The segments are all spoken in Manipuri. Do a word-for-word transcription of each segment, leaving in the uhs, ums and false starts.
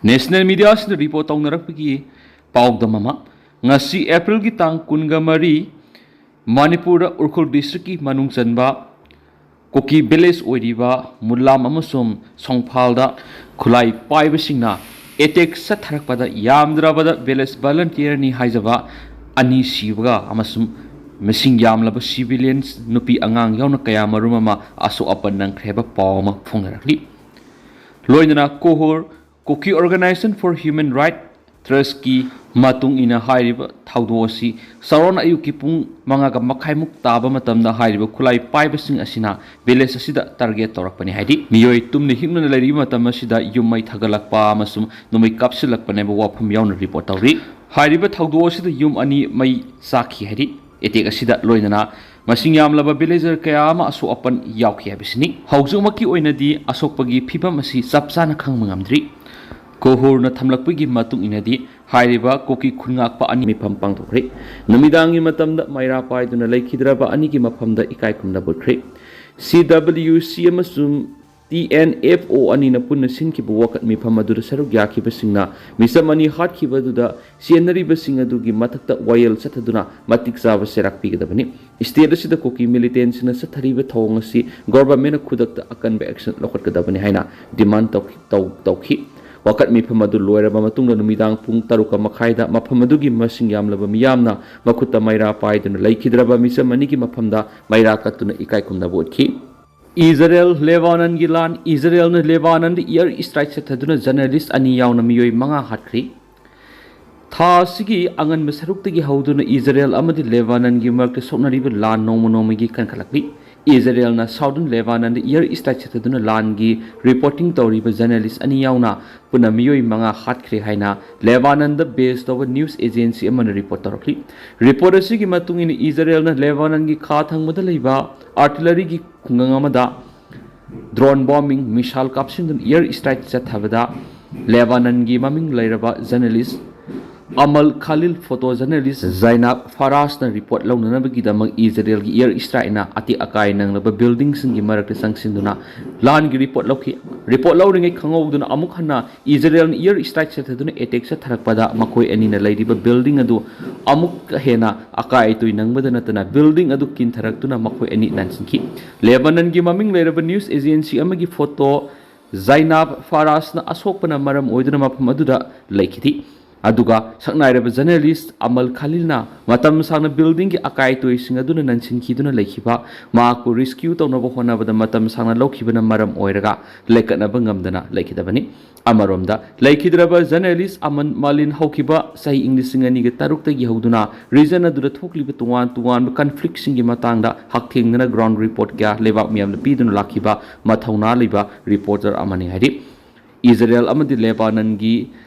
ꯅꯦꯁꯅꯦꯜ ꯃꯤꯗꯤꯌꯥꯁꯤꯡꯅ ꯔꯤꯄꯣꯔꯠ ꯇꯧꯅꯔꯛꯄꯒꯤ ꯄꯥꯎꯗꯝ ꯑꯃ, ꯉꯁꯤ ꯑꯦꯄ꯭ꯔꯤꯜꯒꯤ ꯇꯥꯡ ꯀꯨꯟꯒ ꯃꯔꯤ, ꯃꯅꯤꯄꯨꯔꯗ ꯎꯈ꯭ꯔꯨꯜ ꯗꯤꯁꯇ꯭ꯔꯤꯛꯀꯤ ꯃꯅꯨꯡ ꯆꯟꯕ ꯀꯨꯀꯤ ꯚꯤꯂꯦꯖ ꯑꯣꯏꯔꯤꯕ ꯃꯨꯂꯥꯝ ꯑꯃꯁꯨꯡ ꯁꯣꯡꯐꯥꯜꯗ ꯈꯨꯠꯂꯥꯏ ꯄꯥꯏꯕꯁꯤꯡꯅ ꯑꯦꯇꯦꯛ ꯆꯠꯊꯔꯛꯄꯗ ꯌꯥꯝꯗ꯭ꯔꯕꯗ ꯚꯤꯂꯦꯖ ꯚꯂꯟꯇꯤꯌꯔꯅꯤ ꯍꯥꯏꯖꯕ ꯑꯅꯤ ꯁꯤꯕꯒ ꯑꯃꯁꯨꯡ ꯃꯁꯤꯡ ꯌꯥꯝꯂꯕ ꯁꯤꯚꯤꯂꯤꯌꯟꯁ, ꯅꯨꯄꯤ ꯑꯉꯥꯡ ꯌꯥꯎꯅ ꯀꯌꯥ ꯃꯔꯨꯝ ꯑꯃ ꯑꯁꯣꯛ ꯑꯄꯟ ꯅꯪꯈ꯭ꯔꯦ ꯍꯥꯏꯕ ꯄꯥꯎ ꯑꯃ ꯐꯣꯡꯅꯔꯛꯂꯤ꯫ ꯂꯣꯏꯅꯅ ꯀꯣꯍꯣꯔ ꯀꯨꯀꯤ Organisation for Human Rights Trustꯀꯤ ꯃꯇꯨꯡ ꯏꯟꯅ ꯍꯥꯏꯔꯤꯕ ꯊꯧꯗꯣꯛ ꯑꯁꯤ ꯆꯥꯎꯔꯥꯛꯅ ꯑꯌꯨꯛꯀꯤ ꯄꯨꯡ ꯃꯉꯥꯒ ꯃꯈꯥꯏꯃꯨꯛ ꯇꯥꯕ ꯃꯇꯝꯗ ꯍꯥꯏꯔꯤꯕ ꯈꯨꯠꯂꯥꯏ ꯄꯥꯏꯕꯁꯤꯡ ꯑꯁꯤꯅ ꯚꯤꯂꯦꯖ ꯑꯁꯤꯗ ꯇꯥꯔꯒꯦꯠ ꯇꯧꯔꯛꯄꯅꯤ ꯍꯥꯏꯗꯤ ꯃꯤꯑꯣꯏ ꯇꯨꯝꯅ ꯍꯤꯞꯅ ꯂꯩꯔꯤꯕ ꯃꯇꯝ ꯑꯁꯤꯗ ꯌꯨꯝ ꯃꯩ ꯊꯥꯒꯠꯂꯛꯄ ꯑꯃꯁꯨꯡ ꯅꯣꯡꯃꯩ ꯀꯥꯞꯁꯤꯜꯂꯛꯄꯅꯦꯕ ꯋꯥꯐꯝ ꯌꯥꯎꯅ ꯔꯤꯄꯣꯔꯠ ꯇꯧꯔꯤ꯫ ꯍꯥꯏꯔꯤꯕ ꯊꯧꯗꯣꯛ ꯑꯁꯤꯗ ꯌꯨꯝ ꯑꯅꯤ ꯃꯩ ꯆꯥꯛꯈꯤ ꯍꯥꯏꯔꯤ꯫ ꯑꯦꯇꯦꯛ ꯑꯁꯤꯗ ꯂꯣꯏꯅꯅ ꯃꯁꯤꯡ ꯌꯥꯝꯂꯕ ꯚꯤꯂꯦꯖꯔ ꯀꯌꯥ ꯑꯃ ꯑꯁꯣꯛ ꯑꯄꯟ ꯌꯥꯎꯈꯤ ꯍꯥꯏꯕꯁꯤꯅꯤ꯫ ꯍꯧꯖꯤꯛꯃꯛꯀꯤ ꯑꯣꯏꯅꯗꯤ ꯑꯁꯣꯛꯄꯒꯤ ꯐꯤꯕꯝ ꯑꯁꯤ ꯆꯞ ꯆꯥꯅ ꯈꯪꯕ ꯉꯝꯗ꯭ꯔꯤ꯫ ꯀꯣꯍꯣꯔꯅ ꯊꯝꯂꯛꯄꯒꯤ ꯃꯇꯨꯡ ꯏꯟꯅꯗꯤ ꯍꯥꯏꯔꯤꯕ ꯀꯨꯀꯤ ꯈꯨꯟꯉꯥꯛꯄ ꯑꯅꯤ ꯃꯤꯐꯝ ꯄꯥꯡꯊꯣꯛꯈ꯭ꯔꯦ꯫ ꯅꯨꯃꯤꯗꯥꯡꯒꯤ ꯃꯇꯝꯗ ꯃꯩꯔꯥ ꯄꯥꯏꯗꯨꯅ ꯂꯩꯈꯤꯗ꯭ꯔꯕ ꯑꯅꯤꯒꯤ ꯃꯐꯝꯗ ꯏꯀꯥꯏ ꯈꯨꯝꯅꯕ ꯎꯠꯈ꯭ꯔꯦ꯫ ꯁꯤ ꯗꯕ꯭ꯂꯤꯌꯨ ꯁꯤ ꯑꯃꯁꯨꯡ ꯇꯤ ꯑꯦꯟ ꯑꯦꯐ ꯑꯣ ꯑꯅꯤꯅ ꯄꯨꯟꯅ ꯁꯤꯟꯈꯤꯕ ꯋꯥꯀꯠ ꯃꯤꯐꯝ ꯑꯗꯨꯗ ꯁꯔꯨꯛ ꯌꯥꯈꯤꯕꯁꯤꯡꯅ ꯃꯤꯆꯝ ꯑꯅꯤ ꯍꯥꯠꯈꯤꯕ ꯑꯗꯨꯗ ꯆꯦꯟꯅꯔꯤꯕꯁꯤꯡ ꯑꯗꯨꯒꯤ ꯃꯊꯛꯇ ꯋꯥꯌꯦꯜ ꯆꯠꯊꯗꯨꯅ ꯃꯇꯤꯛ ꯆꯥꯕ ꯆꯩꯔꯥꯛ ꯄꯤꯒꯗꯕꯅꯤ꯫ ꯁ꯭ꯇꯦꯠ ꯑꯁꯤꯗ ꯀꯨꯀꯤ ꯃꯤꯂꯤꯇꯦꯟꯁꯤꯡꯅ ꯆꯠꯊꯔꯤꯕ ꯊꯧꯑꯣꯡ ꯑꯁꯤ ꯒꯣꯚꯔꯟꯃꯦꯟꯠꯅ ꯈꯨꯗꯛꯇ ꯑꯀꯟꯕ ꯑꯦꯛꯁꯟ ꯂꯧꯈꯠꯀꯗꯕꯅꯤ ꯍꯥꯏꯅ ꯗꯤꯃꯥꯟ ꯇꯧꯈꯤ꯫ ꯇꯧ-, ꯇꯧꯈꯤ꯫ ꯋꯥꯀꯠ ꯃꯤꯐꯝ ꯑꯗꯨ ꯂꯣꯏꯔꯕ ꯃꯇꯨꯡꯗ ꯅꯨꯃꯤꯗꯥꯡ ꯄꯨꯡ ꯇꯔꯨꯛꯀ ꯃꯈꯥꯏꯗ ꯃꯐꯝ ꯑꯗꯨꯒꯤ ꯃꯁꯤꯡ ꯌꯥꯝꯂꯕ ꯃꯤꯌꯥꯝꯅ ꯃꯈꯨꯠꯇ ꯃꯩꯔꯥ ꯄꯥꯏꯗꯨꯅ ꯂꯩꯈꯤꯗ꯭ꯔꯕ ꯃꯤꯆꯝ ꯑꯅꯤꯒꯤ ꯃꯐꯝꯗ ꯃꯩꯔꯥ ꯀꯠꯇꯨꯅ ꯏꯀꯥꯏ ꯈꯨꯝꯅꯕ ꯎꯠꯈꯤ꯫ ꯏꯖꯔꯦꯜ ꯂꯦꯕꯥꯅꯟꯒꯤ ꯂꯥꯟ꯫ ꯏꯖꯔꯦꯜꯅ ꯂꯦꯕꯥꯅꯟꯗ ꯏꯌꯔ ꯁ꯭ꯇ꯭ꯔꯥꯏꯛ ꯆꯠꯊꯗꯨꯅ ꯖꯔꯅꯦꯂꯤꯁ ꯑꯅꯤ ꯌꯥꯎꯅ ꯃꯤꯑꯣꯏ ꯃꯉꯥ ꯍꯥꯠꯈ꯭ꯔꯤ꯫ ꯊꯥ ꯑꯁꯤꯒꯤ ꯑꯉꯟꯕ ꯁꯔꯨꯛꯇꯒꯤ ꯍꯧꯗꯨꯅ ꯏꯖꯔꯦꯜ ꯑꯃꯗꯤ ꯂꯦꯕꯥꯅꯟꯒꯤ ꯃꯔꯛꯇ ꯁꯣꯛꯅꯔꯤꯕ ꯂꯥꯟ ꯅꯣꯡꯃ ꯅꯣꯡꯃꯒꯤ ꯀꯟꯈꯠꯂꯛꯂꯤ꯫ ꯏꯖꯔꯦꯜꯅ ꯁꯥꯎꯗꯔꯟ ꯂꯦꯕꯥꯅꯟꯗ ꯏꯌꯔ ꯁ꯭ꯇ꯭ꯔꯥꯏꯛ ꯆꯠꯊꯗꯨꯅ ꯂꯥꯟꯒꯤ ꯔꯤꯄꯣꯔꯇꯤꯡ ꯇꯧꯔꯤꯕ ꯖꯔꯅꯦꯂꯤꯁ ꯑꯅꯤ ꯌꯥꯎꯅ ꯄꯨꯟꯅ ꯃꯤꯑꯣꯏ ꯃꯉꯥ ꯍꯥꯠꯈ꯭ꯔꯦ ꯍꯥꯏꯅ ꯂꯦꯕꯥꯅꯟꯗ ꯕꯦꯖ ꯇꯧꯕ ꯅ꯭ꯌꯨꯁ ꯑꯦꯖꯦꯟꯁꯤ ꯑꯃꯅ ꯔꯤꯄꯣꯔꯠ ꯇꯧꯔꯛꯂꯤ꯫ ꯔꯤꯄꯣꯔꯠ ꯑꯁꯤꯒꯤ ꯃꯇꯨꯡ ꯏꯟꯅ ꯏꯖꯔꯦꯜꯅ ꯂꯦꯕꯥꯅꯟꯒꯤ ꯈꯥ ꯊꯪꯕꯗ ꯂꯩꯕ ꯑꯥꯔꯇꯤꯂꯔꯤꯒꯤ ꯈꯨꯡꯒꯪ ꯑꯃꯗ ꯗ꯭ꯔꯣꯟ ꯕꯣꯝꯕꯤꯡ, ꯃꯤꯁꯥꯏꯜ ꯀꯥꯞꯁꯤꯟꯗꯨꯅ ꯏꯌꯔ ꯁ꯭ꯇ꯭ꯔꯥꯏꯛ ꯆꯠꯊꯕꯗ ꯂꯦꯕꯥꯅꯟꯒꯤ ꯃꯃꯤꯡ ꯂꯩꯔꯕ journalist Amal Khalil photo journalist Zeinab ꯐꯥꯔꯥꯖꯅ ꯔꯤꯄꯣꯔꯠ ꯂꯧꯅꯅꯕꯒꯤꯗꯃꯛ ꯏꯖꯔꯦꯜꯒꯤ ꯏꯌꯔ ꯏꯁꯇ꯭ꯔꯥꯏꯛꯅ ꯑꯇꯦꯛ ꯑꯀꯥꯏ ꯅꯪꯂꯕ ꯕꯤꯜꯗꯤꯡꯁꯤꯡꯒꯤ ꯃꯔꯛꯇ ꯆꯪꯁꯤꯟꯗꯨꯅ ꯂꯥꯟꯒꯤ ꯔꯤꯄꯣꯔꯠ ꯂꯧꯈꯤ꯫ ꯔꯤꯄꯣꯔꯠ ꯂꯧꯔꯤꯉꯩ ꯈꯪꯍꯧꯗꯅ ꯑꯃꯨꯛ ꯍꯟꯅ ꯏꯖꯔꯦꯜꯅ ꯏꯌꯔ ꯏꯁꯇ꯭ꯔꯥꯏꯛ ꯆꯠꯊꯗꯨꯅ ꯑꯦꯇꯦꯛ ꯆꯠꯊꯔꯛꯄꯗ ꯃꯈꯣꯏ ꯑꯅꯤꯅ ꯂꯩꯔꯤꯕ ꯕꯤꯜꯗꯤꯡ ꯑꯗꯨ ꯑꯃꯨꯛꯀ ꯍꯦꯟꯅ ꯑꯀꯥꯏ ꯑꯇꯣꯏ ꯅꯪꯕꯗ ꯅꯠꯇꯅ ꯕꯤꯜꯗꯤꯡ ꯑꯗꯨ ꯀꯤꯟꯊꯔꯛꯇꯨꯅ ꯃꯈꯣꯏ ꯑꯅꯤ ꯅꯥꯟꯁꯤꯟꯈꯤ꯫ ꯂꯦꯕꯥꯅꯟꯒꯤ ꯃꯃꯤꯡ ꯂꯩꯔꯕ ꯅ꯭ꯌꯨꯁ ꯑꯦꯖꯦꯟꯁꯤ ꯑꯃꯒꯤ ꯐꯣꯇꯣ ꯖꯥꯏꯅꯥꯕ ꯐꯥꯔꯥꯖꯅ ꯑꯁꯣꯛꯄꯅ ꯃꯔꯝ ꯑꯣꯏꯗꯨꯅ ꯃꯐꯝ ꯑꯗꯨꯗ ꯂꯩꯈꯤꯗꯦ꯫ ꯑꯗꯨꯒ ꯁꯛꯅꯥꯏꯔꯕ ꯖꯔꯅꯦꯂꯤꯁ ꯑꯃꯜ ꯈꯥꯂꯤꯜꯅ ꯃꯇꯝ ꯁꯥꯡꯅ ꯕꯤꯜꯗꯤꯡꯒꯤ ꯑꯀꯥꯏ ꯑꯇꯣꯏꯁꯤꯡ ꯑꯗꯨꯅ ꯅꯟꯁꯤꯟꯈꯤꯗꯨꯅ ꯂꯩꯈꯤꯕ, ꯃꯍꯥꯛꯄꯨ ꯔꯦꯁꯀ꯭ꯌꯨ ꯇꯧꯅꯕ ꯍꯣꯠꯅꯕꯗ ꯃꯇꯝ ꯁꯥꯡꯅ ꯂꯧꯈꯤꯕꯅ ꯃꯔꯝ ꯑꯣꯏꯔꯒ ꯂꯦꯀꯠꯅꯕ ꯉꯝꯗꯅ ꯂꯩꯈꯤꯗꯕꯅꯤ꯫ ꯑꯃꯔꯣꯝꯗ, ꯂꯩꯈꯤꯗ꯭ꯔꯕ ꯖꯔꯅꯦꯂꯤꯁ ꯑꯃꯟ ꯃꯥꯂꯤꯟ ꯍꯧꯈꯤꯕ ꯆꯍꯤ ꯏꯪ ꯂꯤꯁꯤꯡ ꯑꯅꯤꯒ ꯇꯔꯨꯛꯇꯒꯤ ꯍꯧꯗꯨꯅ ꯔꯤꯖꯟ ꯑꯗꯨꯗ ꯊꯣꯛꯂꯤꯕ ꯇꯣꯉꯥꯟ ꯇꯣꯉꯥꯟꯕ ꯀꯟꯐ꯭ꯂꯤꯛꯁꯤꯡꯒꯤ ꯃꯇꯥꯡꯗ ꯍꯛꯊꯦꯡꯅꯅ ꯒ꯭ꯔꯥꯎꯟ ꯔꯤꯄꯣꯔꯠ ꯀꯌꯥ ꯂꯩꯕꯥꯛ ꯃꯤꯌꯥꯝꯗ ꯄꯤꯗꯨꯅ ꯂꯥꯛꯈꯤꯕ ꯃꯊꯧꯅꯥ ꯂꯩꯕ ꯔꯤꯄꯣꯔꯇꯔ ꯑꯃꯅꯤ ꯍꯥꯏꯔꯤ꯫ ꯏꯖꯔꯦꯜ ꯑꯃꯗꯤ ꯂꯦꯕꯥꯅꯟꯒꯤ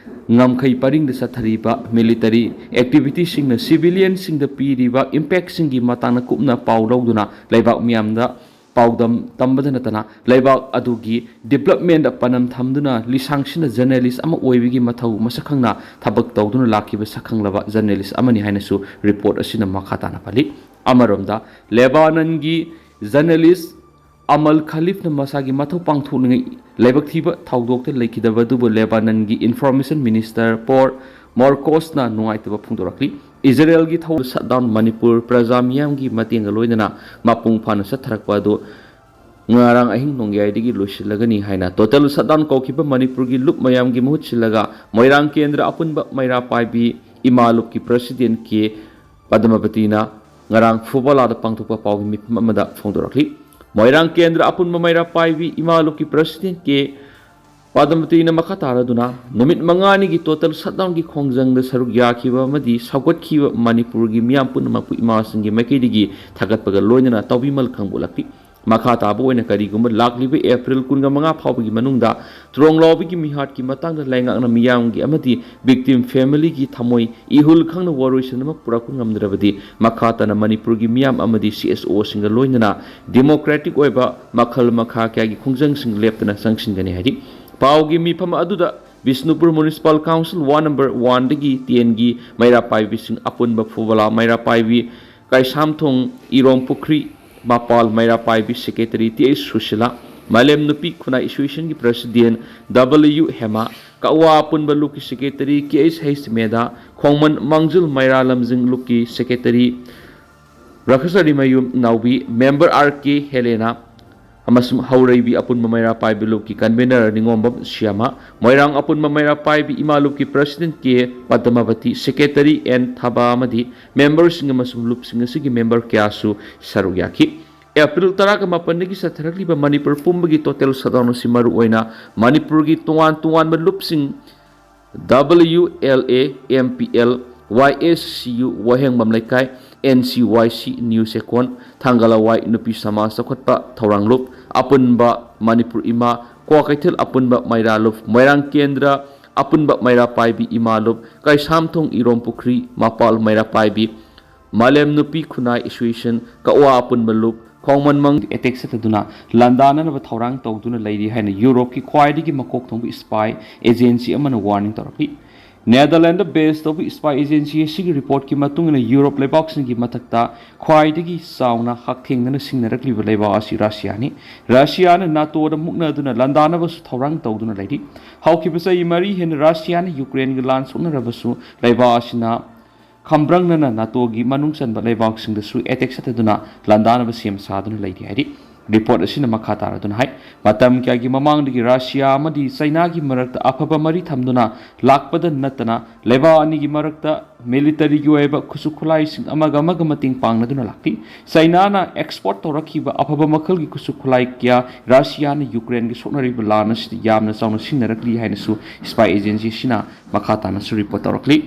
ꯉꯝꯈꯩ ꯄꯔꯤꯡꯗ ꯆꯠꯊꯔꯤꯕ ꯃꯤꯂꯤꯇꯔꯤ ꯑꯦꯛꯇꯤꯚꯤꯇꯤꯁꯤꯡꯅ ꯁꯤꯚꯤꯂꯤꯌꯟꯁꯤꯡꯗ ꯄꯤꯔꯤꯕ ꯏꯝꯄꯦꯛꯁꯤꯡꯒꯤ ꯃꯇꯥꯡꯗ ꯀꯨꯞꯅ ꯄꯥꯎ ꯂꯧꯗꯨꯅ ꯂꯩꯕꯥꯛ ꯃꯤꯌꯥꯝꯗ ꯄꯥꯎꯗꯝ ꯇꯝꯕꯗ ꯅꯠꯇꯅ ꯂꯩꯕꯥꯛ ꯑꯗꯨꯒꯤ ꯗꯤꯕ꯭ꯂꯞꯃꯦꯟꯗ ꯄꯥꯟꯗꯝ ꯊꯝꯗꯨꯅ ꯂꯤꯁꯥꯡꯁꯤꯟꯅ ꯖꯔꯅꯦꯂꯤꯁ ꯑꯃ ꯑꯣꯏꯕꯒꯤ ꯃꯊꯧ ꯃꯁꯛ ꯈꯪꯅ ꯊꯕꯛ ꯇꯧꯗꯨꯅ ꯂꯥꯛꯈꯤꯕ ꯁꯛꯈꯪꯂꯕ ꯖꯔꯅꯦꯂꯤꯁ ꯑꯃꯅꯤ ꯍꯥꯏꯅꯁꯨ ꯔꯤꯄꯣꯔꯠ ꯑꯁꯤꯅ ꯃꯈꯥ ꯇꯥꯅ ꯄꯜꯂꯤ꯫ ꯑꯃꯔꯣꯝꯗ, ꯂꯦꯕꯥꯅꯟꯒꯤ ꯖꯔꯅꯦꯂꯤꯁ ꯑꯃꯜ ꯈꯂꯤꯐꯅ ꯃꯁꯥꯒꯤ ꯃꯊꯧ ꯄꯥꯡꯊꯣꯛꯂꯤꯉꯩ ꯂꯥꯏꯕꯛ ꯊꯤꯕ ꯊꯧꯗꯣꯛꯇ ꯂꯩꯈꯤꯗꯕ ꯑꯗꯨꯕꯨ ꯂꯦꯕꯥꯅꯟꯒꯤ ꯏꯟꯐꯣꯔꯃꯦꯁꯟ ꯃꯤꯅꯤꯁꯇꯔ ꯄꯣꯔ ꯃꯣꯔꯀꯣꯁꯅ ꯅꯨꯡꯉꯥꯏꯇꯕ ꯐꯣꯡꯗꯣꯔꯛꯂꯤ꯫ ꯏꯖꯔꯦꯜꯒꯤ ꯊꯧ ꯁꯠꯗꯥꯎꯟ ꯃꯅꯤꯄꯨꯔ ꯄ꯭ꯔꯖꯥ ꯃꯤꯌꯥꯝꯒꯤ ꯃꯇꯦꯡꯒ ꯂꯣꯏꯅꯅ ꯃꯄꯨꯡ ꯐꯥꯅ ꯆꯠꯊꯔꯛꯄ ꯑꯗꯨ ꯉꯔꯥꯡ ꯑꯍꯤꯡ ꯅꯣꯡꯌꯥꯏꯗꯒꯤ ꯂꯣꯏꯁꯤꯜꯂꯒꯅꯤ ꯍꯥꯏꯅ ꯇꯣꯇꯦꯜ ꯁꯠꯗꯥꯎꯟ ꯀꯧꯈꯤꯕ ꯃꯅꯤꯄꯨꯔꯒꯤ ꯂꯨꯞ ꯃꯌꯥꯝꯒꯤ ꯃꯍꯨꯠ ꯁꯤꯜꯂꯒ ꯃꯣꯏꯔꯥꯡ ꯀꯦꯟꯗ꯭ꯔ ꯑꯄꯨꯟꯕ ꯃꯩꯔꯥ ꯄꯥꯏꯕꯤ ꯏꯃꯥ ꯂꯨꯞꯀꯤ ꯄ꯭ꯔꯁꯤꯗꯦꯟ ꯀꯦ ꯄꯗꯃꯕꯇꯤꯅ ꯉꯔꯥꯡ ꯐꯨꯕꯂꯥꯗ ꯄꯥꯡꯊꯣꯛꯄ ꯄꯥꯎꯒꯤ ꯃꯤꯐꯝ ꯑꯃꯗ ꯐꯣꯡꯗꯣꯔꯛꯂꯤ꯫ ꯃꯣꯏꯔꯥꯡ ꯀꯦꯟꯗ꯭ꯔ ꯑꯄꯨꯟꯕ ꯃꯩꯔꯥ ꯄꯥꯏꯕꯤ ꯏꯃꯥ ꯂꯨꯞꯀꯤ ꯄ꯭ꯔꯁꯤꯗꯦꯟ ꯀꯦ ꯄꯗꯃꯕꯇꯤꯅ ꯃꯈꯥ ꯇꯥꯔꯗꯨꯅ ꯅꯨꯃꯤꯠ ꯃꯉꯥꯅꯤꯒꯤ ꯇꯣꯇꯦꯜ ꯁꯠꯗꯥꯎꯟꯒꯤ ꯈꯣꯡꯖꯪꯗ ꯁꯔꯨꯛ ꯌꯥꯈꯤꯕ ꯑꯃꯗꯤ ꯁꯧꯒꯠꯈꯤꯕ ꯃꯅꯤꯄꯨꯔꯒꯤ ꯃꯤꯌꯥꯝ ꯄꯨꯝꯅꯃꯛꯄꯨ ꯏꯃꯥꯁꯤꯡꯒꯤ ꯃꯥꯏꯀꯩꯗꯒꯤ ꯊꯥꯒꯠꯄꯒ ꯂꯣꯏꯅꯅ ꯇꯧꯕꯤꯃꯜ ꯈꯪꯕꯣꯛꯂꯛꯂꯤ꯫ ꯃꯈꯥ ꯇꯥꯕ ꯑꯣꯏꯅ ꯀꯔꯤꯒꯨꯝꯕ ꯂꯥꯛꯂꯤꯕ ꯑꯦꯄ꯭ꯔꯤꯜ ꯀꯨꯟꯒ ꯃꯉꯥ ꯐꯥꯎꯕꯒꯤ ꯃꯅꯨꯡꯗ ꯇ꯭ꯔꯣꯡꯂꯥꯎꯕꯤꯒꯤ ꯃꯤꯍꯥꯠꯀꯤ ꯃꯇꯥꯡꯗ ꯂꯩꯉꯥꯛꯅ ꯃꯤꯌꯥꯝꯒꯤ ꯑꯃꯗꯤ ꯚꯤꯛꯇꯤꯝ ꯐꯦꯃꯤꯂꯤꯒꯤ ꯊꯃꯣꯏ ꯏꯍꯨꯜ ꯈꯪꯅ ꯋꯥꯔꯣꯏꯁꯤꯟ ꯑꯃ ꯄꯨꯔꯛꯄ ꯉꯝꯗ꯭ꯔꯕꯗꯤ ꯃꯈꯥ ꯇꯥꯅ ꯃꯅꯤꯄꯨꯔꯒꯤ ꯃꯤꯌꯥꯝ ꯑꯃꯗꯤ ꯁꯤ ꯑꯦꯁ ꯑꯣꯁꯤꯡꯒ ꯂꯣꯏꯅꯅ ꯗꯦꯃꯣꯀ꯭ꯔꯦꯇꯤꯛ ꯑꯣꯏꯕ ꯃꯈꯜ ꯃꯈꯥ ꯀꯌꯥꯒꯤ ꯈꯣꯡꯖꯪꯁꯤꯡ ꯂꯦꯞꯇꯅ ꯆꯪꯁꯤꯟꯒꯅꯤ ꯍꯥꯏꯔꯤ꯫ ꯄꯥꯎꯒꯤ ꯃꯤꯐꯝ ꯑꯗꯨꯗ Bishnupur municipal council ward number ꯋꯥꯟꯗꯒꯤ ꯇꯦꯟꯒꯤ ꯃꯩꯔꯥ ꯄꯥꯏꯕꯤꯁꯤꯡ ꯑꯄꯨꯟꯕ ꯐꯨꯕꯂꯥ ꯃꯩꯔꯥ ꯄꯥꯏꯕꯤ, ꯀꯩꯁꯥꯝꯊꯣꯡ ꯏꯔꯣꯝ ꯄꯨꯈ꯭ꯔꯤ ꯃꯄꯥꯜ ꯃꯩꯔꯥ ꯄꯥꯏꯕꯤ ꯁꯦꯀ꯭ꯔꯦꯇꯔꯤ ꯇꯤ ꯑꯩꯆ ꯁꯨꯁꯤꯂꯥ, ꯃꯥꯂꯦꯝ ꯅꯨꯄꯤ ꯈꯨꯟꯅꯥꯏ ꯑꯦꯁꯣꯁꯤꯌꯦꯁꯟꯒꯤ ꯄ꯭ꯔꯁꯤꯗꯦꯟ ꯗꯕꯜꯌꯨ ꯍꯦꯃꯥ, ꯀꯛꯋꯥ ꯑꯄꯨꯟꯕ ꯂꯨꯞꯀꯤ ꯁꯦꯀ꯭ꯔꯦꯇꯔꯤ ꯀꯦ ꯑꯩꯆ ꯍꯩꯆ ꯃꯦꯗꯥ, ꯈꯣꯡꯃꯟ ꯃꯥꯡꯖꯤꯜ ꯃꯩꯔꯥ ꯂꯝꯖꯤꯡ ꯂꯨꯞꯀꯤ ꯁꯦꯀ꯭ꯔꯦꯇꯔꯤ ꯔꯥꯈꯁꯥꯔꯤꯃꯌꯨꯝ ꯅꯥꯎꯕꯤ, ꯃꯦꯝꯕꯔ ꯑꯥꯔ ꯀꯦ ꯍꯦꯂꯦꯅꯥ, ꯑꯃꯁꯨꯡ ꯍꯧꯔꯩꯕꯤ ꯑꯄꯨꯟꯕ ꯃꯩꯔꯥ ꯄꯥꯏꯕꯤ ꯂꯨꯞꯀꯤ ꯀꯟꯚꯦꯅꯔ ꯅꯤꯉꯣꯝꯕꯝ ꯁ꯭ꯌꯥꯃ, ꯃꯣꯏꯔꯥꯡ ꯑꯄꯨꯟꯕ ꯃꯩꯔꯥ ꯄꯥꯏꯕꯤ ꯏꯃꯥ ꯂꯨꯞꯀꯤ president K Padmavati, secretary and ꯊꯥꯕꯥ ꯑꯃꯗꯤ ꯃꯦꯝꯕꯔꯁꯤꯡ ꯑꯃꯁꯨꯡ ꯂꯨꯞꯁꯤꯡ ꯑꯁꯤꯒꯤ ꯃꯦꯝꯕꯔ ꯀꯌꯥꯁꯨ ꯁꯔꯨꯛ ꯌꯥꯈꯤ꯫ ꯑꯦꯄ꯭ꯔꯤꯜ ꯇꯔꯥꯒ ꯃꯥꯄꯟꯗꯒꯤ ꯆꯠꯊꯔꯛꯂꯤꯕ ꯃꯅꯤꯄꯨꯔ ꯄꯨꯝꯕꯒꯤ ꯇꯣꯇꯦꯜ ꯁꯠꯗꯥꯎꯟ ꯑꯁꯤ ꯃꯔꯨꯑꯣꯏꯅ ꯃꯅꯤꯄꯨꯔꯒꯤ ꯇꯣꯉꯥꯟ ꯇꯣꯉꯥꯟꯕ ꯂꯨꯞꯁꯤꯡ, W L A, M P L, Y S C U, ꯋꯥꯍꯦꯡꯕꯝ ꯂꯩꯀꯥꯏ, ꯑꯦꯟ ꯁꯤ ꯋꯥꯏ ꯁꯤ, ꯅ꯭ꯌꯨ ꯆꯦꯛꯀꯣꯟ, ꯊꯥꯡꯒ ꯂꯋꯥꯏ ꯅꯨꯄꯤ ꯁꯃꯥꯖ ꯆꯥꯎꯈꯠꯄ ꯊꯧꯔꯥꯡ ꯂꯨꯞ, ꯑꯄꯨꯟꯕ ꯃꯅꯤꯄꯨꯔ ꯏꯃꯥ, ꯀ꯭ꯋꯥꯀꯩꯊꯦꯜ ꯑꯄꯨꯟꯕ ꯃꯩꯔꯥ ꯂꯨꯞ, ꯃꯣꯏꯔꯥꯡ ꯀꯦꯟꯗ꯭ꯔ ꯑꯄꯨꯟꯕ ꯃꯩꯔꯥ ꯄꯥꯏꯕꯤ ꯏꯃꯥ ꯂꯨꯞ, ꯀꯩꯁꯥꯝꯊꯣꯡ ꯏꯔꯣꯝ ꯄꯨꯈ꯭ꯔꯤ ꯃꯄꯥꯜ ꯃꯩꯔꯥ ꯄꯥꯏꯕꯤ, ꯃꯥꯂꯦꯝ ꯅꯨꯄꯤ ꯈꯨꯟꯅꯥꯏ ꯑꯦꯁꯣꯁꯤꯌꯦꯁꯟ, ꯀꯛꯋꯥ ꯑꯄꯨꯟꯕ ꯂꯨꯞ, ꯈꯣꯡꯃꯟ ꯃꯪ ꯑꯦꯇꯦꯛ ꯆꯠꯊꯗꯨꯅ ꯂꯥꯟꯗꯥꯅꯅꯕ ꯊꯧꯔꯥꯡ ꯇꯧꯗꯨꯅ ꯂꯩꯔꯤ ꯍꯥꯏꯅ ꯌꯨꯔꯣꯞꯀꯤ ꯈ꯭ꯋꯥꯏꯗꯒꯤ ꯃꯀꯣꯛ ꯊꯣꯡꯕ ꯏꯁꯄꯥꯏ ꯑꯦꯖꯦꯟꯁꯤ ꯑꯃꯅ ꯋꯥꯔꯅꯤꯡ ꯇꯧꯔꯛꯂꯤ꯫ ꯅꯦꯗꯔꯂꯦꯟꯗ ꯕꯦꯁ ꯇꯧꯕ ꯏꯁꯄꯥꯏ ꯑꯦꯖꯦꯟꯁꯤ ꯑꯁꯤꯒꯤ ꯔꯤꯄꯣꯔꯠꯀꯤ ꯃꯇꯨꯡ ꯏꯟꯅ ꯌꯨꯔꯣꯞ ꯂꯩꯕꯥꯛꯁꯤꯡꯒꯤ ꯃꯊꯛꯇ ꯈ꯭ꯋꯥꯏꯗꯒꯤ ꯆꯥꯎꯅ ꯍꯛꯊꯦꯡꯅꯅ ꯁꯤꯡꯅꯔꯛꯂꯤꯕ ꯂꯩꯕꯥꯛ ꯑꯁꯤ ꯔꯁꯤꯌꯥꯅꯤ꯫ ꯔꯁꯤꯌꯥꯅ ꯅꯥꯇꯣꯗ ꯃꯨꯛꯅꯗꯨꯅ ꯂꯥꯟꯗꯥꯅꯕꯁꯨ ꯊꯧꯔꯥꯡ ꯇꯧꯗꯨꯅ ꯂꯩꯔꯤ꯫ ꯍꯧꯈꯤꯕ ꯆꯍꯤ ꯃꯔꯤ ꯍꯦꯟꯅ ꯔꯁꯤꯌꯥꯅ ꯌꯨꯀ꯭ꯔꯦꯟꯒ ꯂꯥꯟ ꯁꯣꯛꯅꯔꯕꯁꯨ ꯂꯩꯕꯥꯛ ꯑꯁꯤꯅ ꯈꯝꯕ꯭ꯔꯪꯅꯅ ꯅꯥꯇꯣꯒꯤ ꯃꯅꯨꯡ ꯆꯟꯕ ꯂꯩꯕꯥꯛꯁꯤꯡꯗꯁꯨ ꯑꯦꯇꯦꯛ ꯆꯠꯊꯗꯨꯅ ꯂꯥꯟꯗꯥꯅꯕ ꯁꯦꯝ ꯁꯥꯗꯨꯅ ꯂꯩꯔꯤ ꯍꯥꯏꯔꯤ꯫ ꯔꯤꯄꯣꯔꯠ ꯑꯁꯤꯅ ꯃꯈꯥ ꯇꯥꯔꯗꯨꯅ ꯍꯥꯏ, ꯃꯇꯝ ꯀꯌꯥꯒꯤ ꯃꯃꯥꯡꯗꯒꯤ ꯔꯁꯤꯌꯥ ꯑꯃꯗꯤ ꯆꯩꯅꯥꯒꯤ ꯃꯔꯛꯇ ꯑꯐꯕ ꯃꯔꯤ ꯊꯝꯗꯨꯅ ꯂꯥꯛꯄꯗ ꯅꯠꯇꯅ ꯂꯩꯕꯥꯛ ꯑꯅꯤꯒꯤ ꯃꯔꯛꯇ ꯃꯤꯂꯤꯇꯔꯤꯒꯤ ꯑꯣꯏꯕ ꯈꯨꯠꯁꯨ ꯈꯨꯠꯂꯥꯏꯁꯤꯡ ꯑꯃꯒ ꯑꯃꯒ ꯃꯇꯦꯡ ꯄꯥꯡꯅꯗꯨꯅ ꯂꯥꯛꯂꯤ꯫ ꯆꯩꯅꯥꯅ ꯑꯦꯛꯁꯄꯣꯔꯠ ꯇꯧꯔꯛꯈꯤꯕ ꯑꯐꯕ ꯃꯈꯜꯒꯤ ꯈꯨꯠꯁꯨ ꯈꯨꯠꯂꯥꯏ ꯀꯌꯥ ꯔꯁꯤꯌꯥꯅ ꯌꯨꯀ꯭ꯔꯦꯟꯒꯤ ꯁꯣꯛꯅꯔꯤꯕ ꯂꯥꯟ ꯑꯁꯤꯗ ꯌꯥꯝꯅ ꯆꯥꯎꯅ ꯁꯤꯖꯤꯟꯅꯔꯛꯂꯤ ꯍꯥꯏꯅꯁꯨ ꯏꯁꯄꯥꯏ ꯑꯦꯖꯦꯟꯁꯤ ꯑꯁꯤꯅ ꯃꯈꯥ ꯇꯥꯅꯁꯨ ꯔꯤꯄꯣꯔꯠ ꯇꯧꯔꯛꯂꯤ꯫